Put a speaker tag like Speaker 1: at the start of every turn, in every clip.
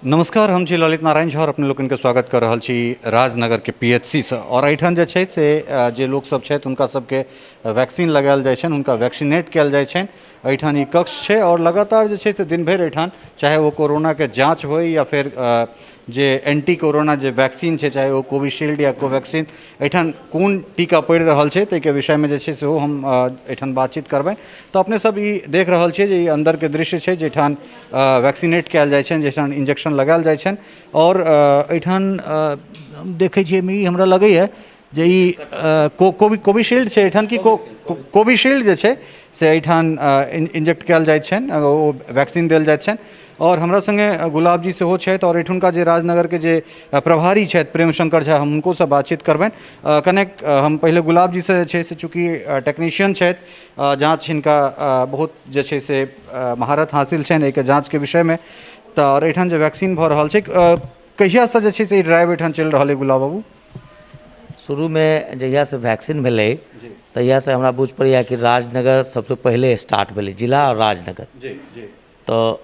Speaker 1: नमस्कार, हम छी ललित नारायण झा और अपने लोकनिके स्वागत कर रहल छी राजनगरके पीएचसीसँ। और एहिठाम जे छै से जे लोकसब छथि हुनका सबके वैक्सीन लगायल जाइ छनि, हुनका वैक्सीनेट कयल जाइ छनि। एहिठाम ई कक्ष छै और लगातार जे छै से दिन भरि एहिठाम चाहे ओ कोरोनाके जाँच होइ या फेर जे एंटी कोरोना जे वैक्सीन छै, चाहे ओ कोविशील्ड या कोवैक्सीन, एहिठाम कोन टीका पड़ि रहल छै ताहिके विषयमे जे छै सेहो हम एहिठाम बातचीत करबै। तऽ अपने सब ई देख रहल छियै जे ई अन्दरके दृश्य छै जाहिठाम वैक्सीनेट कयल जाइ छनि, जाहिठाम इंजेक्शन लगायल जाइ छनि। आओर एहिठाम देखै छियै ई हमरा लगैए जे ई कोविशील्ड छै एहिठाम कि कोविशील्ड जे छै से एहिठाम इंजेक्ट कयल जाइ छनि, ओ वैक्सीन देल जाइ छनि। आओर हमरा सङ्गे गुलाब जी सेहो छथि आओर एहिठुनका जे राजनगरके जे प्रभारी छथि प्रेम शङ्कर झा, हम हुनकोसँ बातचीत करबनि। कनेक हम पहिले गुलाब जीसँ जे छै से चूँकि टेक्नीशियन छथि, जाँच हिनका बहुत जे छै से महारत हासिल छनि एहिके जाँचके विषयमे। तऽ आओर एहिठाम जे वैक्सीन भऽ रहल छै, कहियासँ जे छै से ई ड्राइव एहिठाम चलि रहल अइ गुलाब बाबू?
Speaker 2: शुरूमे जहियासँ वैक्सीन भेलै तहियासँ हमरा बुझि पड़ैए कि राजनगर सबसँ पहिले स्टार्ट भेलै, जिला आओर राजनगर।
Speaker 1: जी जी।
Speaker 2: तऽ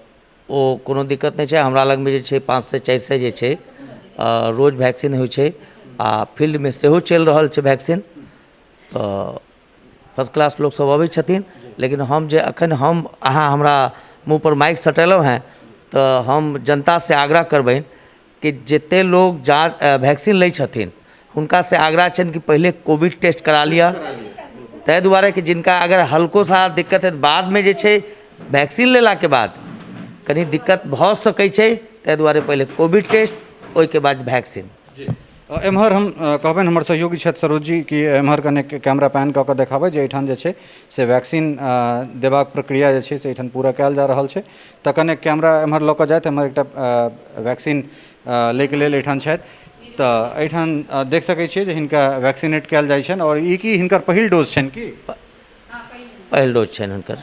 Speaker 2: ओ कोनो दिक्कत नहि छै। हमरा लगमे जे छै 500 400 जे छै रोज वैक्सीन होइ छै आ फील्डमे सेहो चलि रहल छै वैक्सीन। तऽ फर्स्ट क्लास लोकसभ अबै छथिन। लेकिन हम जे एखन हम अहाँ हमरा मुँहपर माइक सटेलहुँ हेँ तऽ हम जनतासँ आग्रह करबनि कि जतेक लोक जाँच वैक्सीन लै छथिन हुनकासँ आग्रह छनि कि पहिले कोविड टेस्ट करा लिअ, ताहि दुआरे कि जिनका अगर हल्को सा दिक्कत हइ बादमे जे छै वैक्सीन लेलाके बाद कनि दिक्कत भऽ सकै छै, ताहि दुआरे पहिले कोविड टेस्ट ओहिके बाद वैक्सीन।
Speaker 1: जी, एम्हर हम कहबनि हमर सहयोगी छथि सरोज जी कि एम्हर कने कैमरा पैन कऽ कऽ देखाबै जे एहिठाम जे छै से वैक्सीन देबाक प्रक्रिया जे छै से एहिठाम पूरा कयल जा रहल छै। तऽ कने कैमरा एम्हर लऽ कऽ जाथि। एम्हर एकटा वैक्सीन लैके लेल एहिठाम छथि, तऽ एहिठाम देख सकै छियै जे हिनका वैक्सीनेट कयल जाइ छनि। आओर ई की हिनकर पहिल डोज छनि की?
Speaker 2: पहिल डोज छनि हुनकर,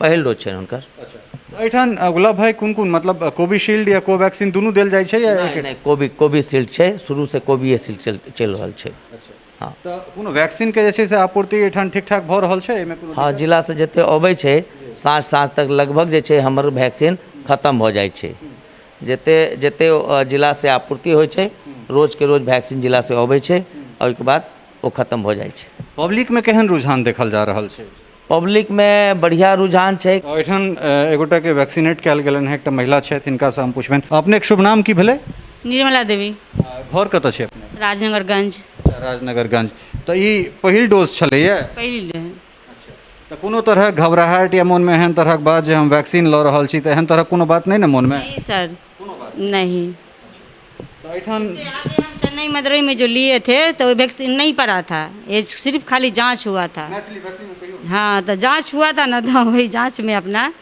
Speaker 2: पहिल डोज छनि हुनकर।
Speaker 1: अच्छा, एहिठाम गुलाब भाई कोन कोन मतलब कोविशील्ड या कोवैक्सीन दुनू देल जाइ छै या?
Speaker 2: नहि नहि, कोविशील्ड छै, शुरूसँ कोविशील्ड चलि रहल छै।
Speaker 1: हँ, तऽ कोनो वैक्सीनके जे छै से आपूर्ति एहिठाम ठीक ठाक भऽ रहल छै एहिमे कोनो?
Speaker 2: हँ, जिलासँ जतेक अबै छै साँझ साँझ तक लगभग जे छै हमर वैक्सीन खतम भऽ जाइ छै। जतेक जतेक जिलासँ आपूर्ति होइ छै रोजके रोज वैक्सीन जिलासँ अबै छै, ओहिके बाद ओ खतम भऽ जाइ छै।
Speaker 1: पब्लिकमे केहन रुझान देखल जा रहल छै?
Speaker 2: पब्लिकमे बढ़िआँ रुझान छै।
Speaker 1: एहिठाम एगोटाके वैक्सीनेट कयल गेलनि हेँ, एकटा महिला छथि, हिनकासँ हम पुछबनि। अपनेके शुभ नाम की भेलै?
Speaker 3: निर्मला देवी।
Speaker 1: घर कतऽ छै अपने?
Speaker 3: राजनगरगंज।
Speaker 1: अच्छा, राजनगरगंज। तऽ ई पहिल डोज छलैए?
Speaker 3: पहिल।
Speaker 1: तऽ कोनो तरहक घबराहट या मोनमे एहन तरहक बात जे हम वैक्सीन लऽ रहल छी, तऽ एहन तरहक कोनो बात नहि ने मोनमे?
Speaker 3: नहीं सर, नहीं।
Speaker 1: तऽ एहिठाम
Speaker 3: इससे आगे हम चेन्नई मदुरई में जो लिए थे तो वैक्सीन नहीं पड़ा था, ये सिर्फ खाली जांच हुआ था। हाँ, तो जांच हुआ था ना, तो वही जांच में अपना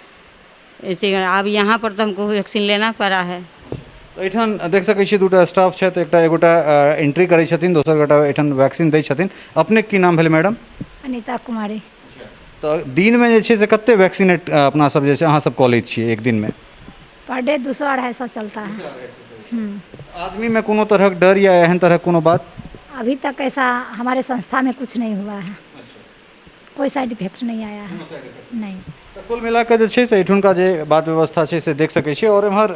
Speaker 3: ऐसे। अब यहाँ पर तो हमको वैक्सीन लेना पड़ा है।
Speaker 1: तऽ एहिठाम देख सकै छी दूटा स्टाफ छथि, एकटा एगोटा एंट्री करै छथिन, दोसर गोटा एहिठाम वैक्सीन दै छथिन। अपनेके की नाम भेलै मैडम?
Speaker 4: अनिता कुमारी।
Speaker 1: तऽ दिनमे जे छै से कते वैक्सीनेट अपना सब जे छै अहाँ सब कऽ लै छियै एक दिनमे?
Speaker 4: पर डे 200 250 चलता है।
Speaker 1: आदमीमे कोनो तरहक डर या एहन तरहक कोनो बात?
Speaker 4: अभी तक ऐसा हमारे संस्था में कुछ नहीं हुआ है, कोई साइड इफेक्ट नहीं आया है, नहीं।
Speaker 1: तऽ कुल मिला कऽ जे छै से एहिठुनका जे बात व्यवस्था छै से देख सकै छी। आओर एम्हर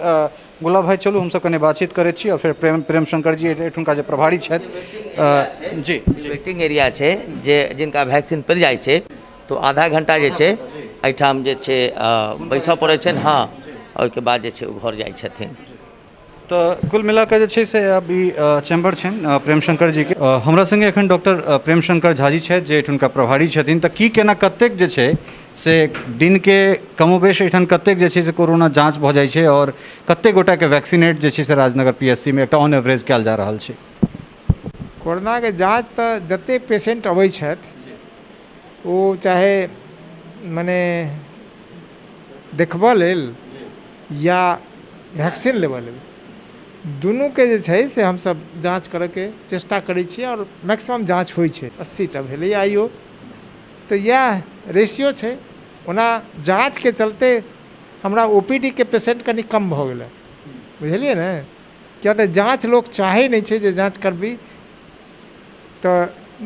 Speaker 1: गुलाब भाइ, चलू हमसब कने बातचीत करै छी आओर फेर प्रेम प्रेम शंकर जी एहिठुनका जे प्रभारी छथि। जी।
Speaker 2: वेटिंग एरिया छै जे जिनका वैक्सीन पड़ि जाइ छै तऽ आधा घंटा जे छै एहिठाम जे छै बैसऽ पड़ै छनि। हँ, ओहिके बाद जे छै ओ घर जाइ छथिन।
Speaker 1: तऽ कुल मिला कऽ जे छै से आब ई चैम्बर छनि प्रेमशंकर जीके। हमरा सङ्गे एखन डॉक्टर प्रेमशंकर झाजी छथि जे एहिठुनका प्रभारी छथिन। तऽ की केना कतेक जे छै से दिनके कमोबेश एहिठाम कतेक जे छै से कोरोना जाँच भऽ जाइ छै आओर कतेक गोटाके वैक्सीनेट जे छै से राजनगर पी एस सी मे एकटा ऑन एवरेज कयल जा रहल छै?
Speaker 5: कोरोनाके जाँच तऽ जतेक पेशेन्ट अबै छथि ओ चाहे मने देखबऽ लेल या वैक्सीन लेबऽ लेल, दुनूके जे छै से हमसब जाँच करैके चेष्टा करै छियै आओर मैक्सिमम जाँच होइ छै। 80टा भेलैए आइयो, तऽ इएह रेशियो छै। ओना जाँचके चलते हमरा ओ पी डी के पेशेन्ट कनि कम भऽ गेलै, बुझलियै ने? किएक तऽ जाँच लोक चाहै नहि छै जे जाँच करबी, तऽ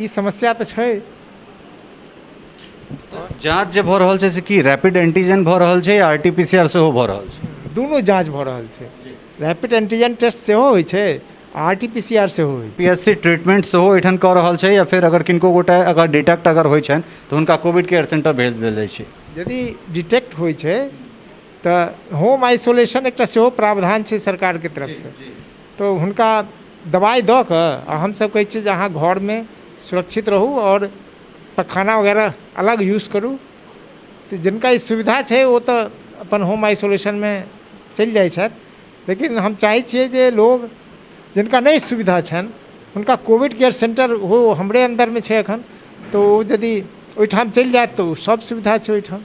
Speaker 5: ई समस्या तऽ छै।
Speaker 1: जाँच जे भऽ रहल छै से की रैपिड एंटीजन भऽ रहल छै या R T P C R सेहो भऽ रहल छै?
Speaker 5: दुनू जाँच भऽ रहल छै। रैपिड एंटीजन टेस्ट सेहो होइ छै, R T P C R सेहो होइ छै।
Speaker 1: पी एच सी ट्रीटमेंट सेहो एहिठाम कऽ रहल छै, या फेर अगर किनको गोटे अगर डिटेक्ट अगर होइ छनि तऽ हुनका कोविड केयर सेंटर भेज देल जाइ छै?
Speaker 5: यदि डिटेक्ट होइ छै तऽ होम आइसोलेशन एकटा सेहो प्रावधान छै सरकारके तरफसँ, तऽ हुनका दवाइ दऽ कऽ आ हमसभ कहै छियै जे अहाँ घरमे सुरक्षित रहू आओर पखाना वगैरह अलग यूज करू। तऽ जिनका ई सुविधा छै ओ तऽ अपन होम आइसोलेशनमे चलि जाइ छथि, लेकिन हम चाहै छियै जे लोग जिनका नहि सुविधा छनि हुनका कोविड केयर सेन्टर हो हमरे अन्दरमे छै एखन, तऽ ओ यदि ओहिठाम चलि जायत तऽ ओ सब सुविधा छै ओहिठाम,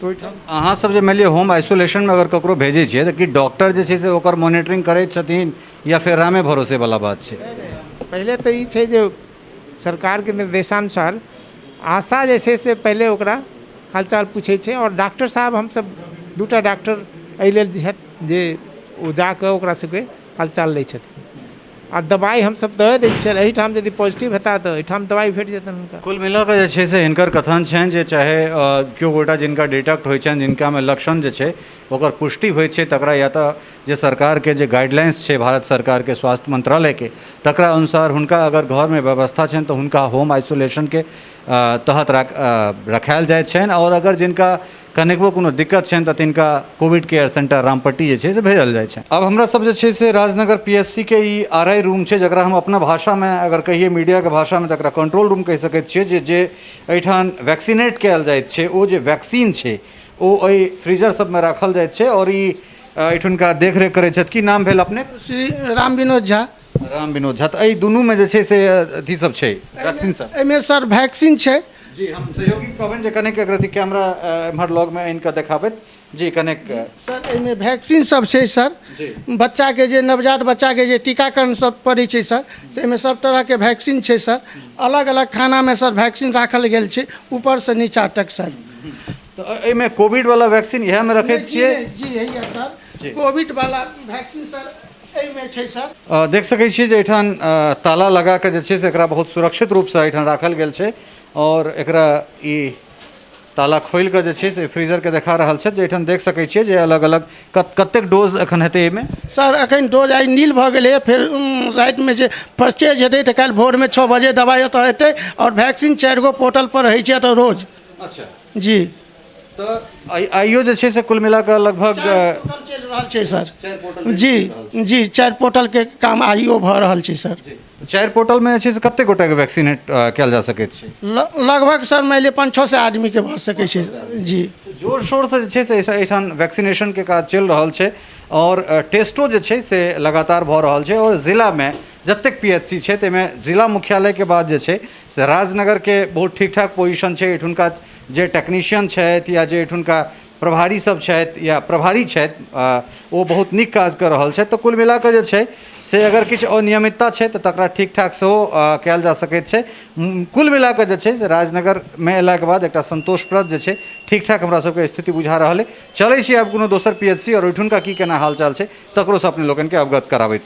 Speaker 5: तऽ ओहिठाम।
Speaker 1: अहाँ सब जे मानि लिअ होम आइसोलेशनमे अगर ककरो भेजै छियै तऽ की डॉक्टर जे छै से ओकर मॉनिटरिंग करै छथिन या फेर रामे भरोसेवला बात छै?
Speaker 5: पहिले तऽ ई छै जे सरकारके निर्देशानुसार आशा जे छै से पहिले ओकरा हालचाल पूछै छै, आओर डॉक्टर साहब हमसब दूटा डॉक्टर एहि लेल जे छथि जे ओ जाकऽ ओकरा सबके हालचाल लै छथिन, आओर दबाइ हमसब दऽ दै छियनि एहिठाम, यदि पॉजिटिव हेता तऽ एहिठाम दबाइ भेट जेतनि हुनका।
Speaker 1: कुल मिलाकऽ जे छै से हिनकर कथन छनि जे चाहे केओ गोटा जिनका डिटेक्ट होइ छनि, जिनकामे लक्षण जे छै ओकर पुष्टि होइ छै, तकरा या तऽ जे सरकारके जे गाइडलाइंस छै भारत सरकारके स्वास्थ्य मंत्रालयके तकरा अनुसार हुनका अगर घरमे व्यवस्था छनि तऽ हुनका होम आइसोलेशनके तहत रखायल जाइ छनि, आओर अगर जिनका कनिकबो कोनो दिक्कत छनि तऽ तिनका कोविड केयर सेंटर रामपट्टी जे छै से भेजल जाइ छनि। आब हमरा सब जे छै से राजनगर पी एस सी के ई आर I room छै, जकरा हम अपना भाषामे अगर कहियै मीडियाके भाषामे तऽ एकरा कंट्रोल रूम कहि सकैत छियै, जे एहिठाम वैक्सीनेट कयल जाइत छै ओ जे वैक्सीन छै ओ एहि फ्रीजर सबमे राखल जाइत छै, आओर ई एहिठुनका देखरेख करै छथि। की नाम भेल अपने?
Speaker 6: श्री राम विनोद झा।
Speaker 1: राम विनोद झा। तऽ एहि दुनूमे जे छै से अथी सब छै वैक्सीन सब?
Speaker 6: एहिमे सर वैक्सीन छै।
Speaker 1: जी, हम सहयोगी कहबनि जे कनेक एक रति कैमरा एम्हर लगमे आनि कऽ देखाबैत जी कनेक।
Speaker 6: सर एहिमे वैक्सीन सब छै सर, बच्चाके जे नवजात बच्चाके जे टीकाकरण सब पड़ै छै सर, तऽ एहिमे सब तरहके वैक्सीन छै सर, अलग अलग खानामे सर वैक्सीन राखल गेल छै ऊपरसँ नीचा तक सर।
Speaker 1: तऽ एहिमे कोविड वाला वैक्सीन इएहमे रखै छियै?
Speaker 6: जी हैया सर, कोविड वाला वैक्सीन सर एहिमे छै सर।
Speaker 1: देख सकै छियै जे एहिठाम ताला लगा कऽ जे छै से एकरा बहुत सुरक्षित रूपसँ एहिठाम राखल गेल छै, आओर एकरा ई ताला खोलि कऽ जे छै से फ्रीजरके देखा रहल छथि, जे एहिठाम देख सकै छियै जे अलग अलग कतेक डोज एखन हेतै एहिमे?
Speaker 6: सर एखन डोज आइ नील भऽ गेलैए, फेर रातिमे जे परचेज हेतै तऽ काल्हि भोरमे 6 बजे दबाइ ओतऽ एतै, आओर वैक्सीन 4 गो पोर्टल पर होइ छै एतऽ रोज।
Speaker 1: अच्छा
Speaker 6: जी।
Speaker 1: तऽ आइयो जे छै से कुल मिला कऽ लगभग
Speaker 6: पोर्टल चलि रहल छै सर। जी जी, 4 पोर्टलके काम आइयो भऽ रहल छै सर।
Speaker 1: 4 पोर्टलमे जे छै से कतेक गोटाके वैक्सीनेट कयल जा सकैत छै?
Speaker 6: लगभग सर मानि लिअ 500-600 आदमीके भऽ सकै छै। जी।
Speaker 1: जोर शोरसँ जे छै से एहिठाम वैक्सीनेशनके काज चलि रहल छै, आओर टेस्टो जे छै से लगातार भऽ रहल छै, आओर जिलामे जतेक पी एच सी छै ताहिमे जिला मुख्यालयके बाद जे छै से राजनगरके बहुत ठीक ठाक पोजिशन छै। एहिठुनका जे टेक्नीशियन छथि या जे एहिठुनका प्रभारी सब छथि या प्रभारी छथि ओ बहुत नीक काज कऽ रहल छथि। तऽ कुल मिलाकऽ जे छै से अगर किछु अनियमितता छै तऽ तकरा ठीक ठाक सेहो कयल जा सकैत छै। कुल मिलाकऽ जे छै से राजनगरमे अयलाके बाद एकटा सन्तोषप्रद जे छै ठीक ठाक हमरा सबके स्थिति बुझा रहल अइ। चलै छी आब कोनो दोसर पी एच सी आओर ओहिठुनका की केना हालचाल छै तकरोसँ अपने लोकनिके अवगत कराबैत छी।